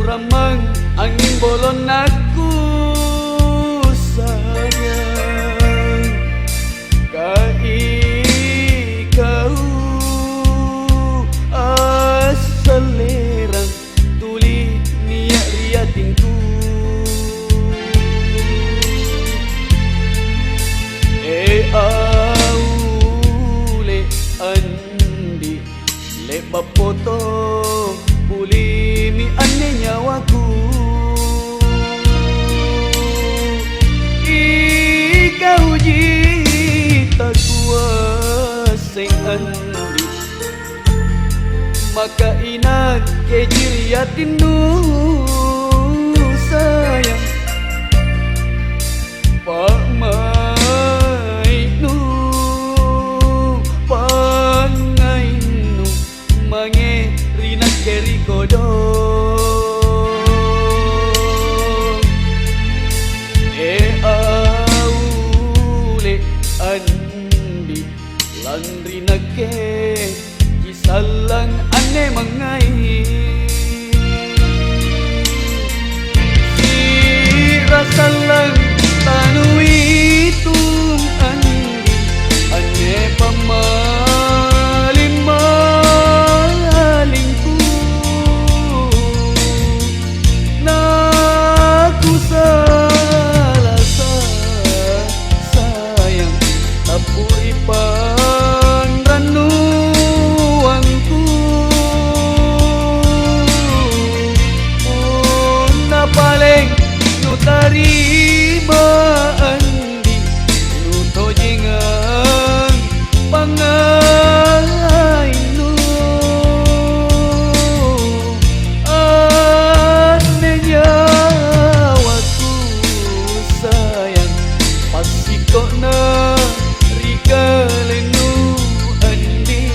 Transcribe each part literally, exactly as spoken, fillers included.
Rammang anging bolonnaku sayang, ka ikau assallerang tuli nia' ri atingku. E aule andi', le'ba' poto pulimi anne nyawaku. Ikauji takuasseng andi', maka inakkeji ri atinnu sayang. Pa'mai'nu, pangngainnu mange ri nakke ri kodong. E aule andi', lanri nakke kisallang anne mangngai. Si'ra sallang tanuitung andi', anne pammaling-malingku. Nakusala sa- sayang, tappu ri panrannuangku. Punna paleng nutarima andi', nutojengang pangngainnu. Anne nyawaku sayang, passiko'na ri kalennu andi'.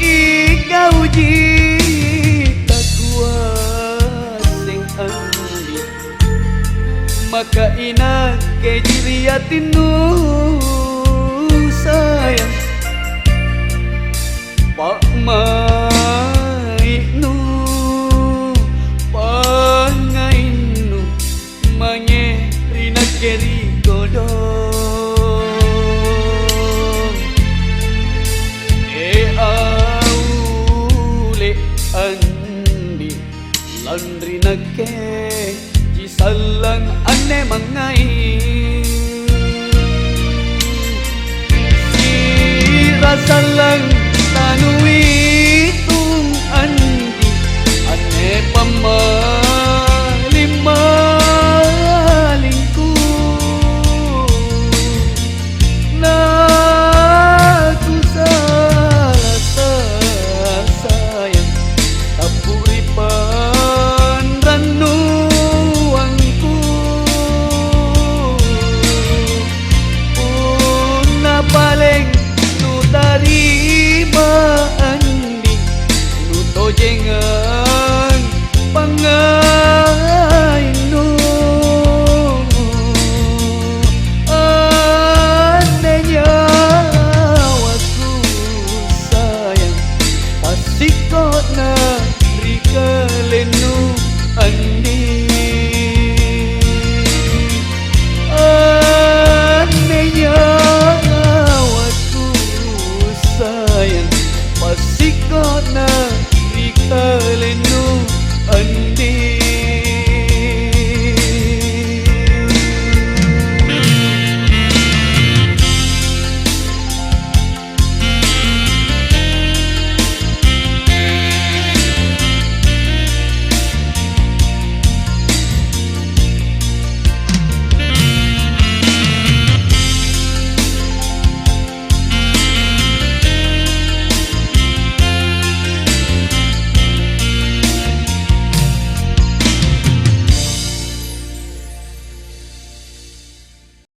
Ikauji takuasseng andi', maka inakkeji ri atinnu sayang. Pa'mai'nu, pangngainnu mange ri nakke ri kodong. E aule andi', lanri nakke kisallang anne mangngai.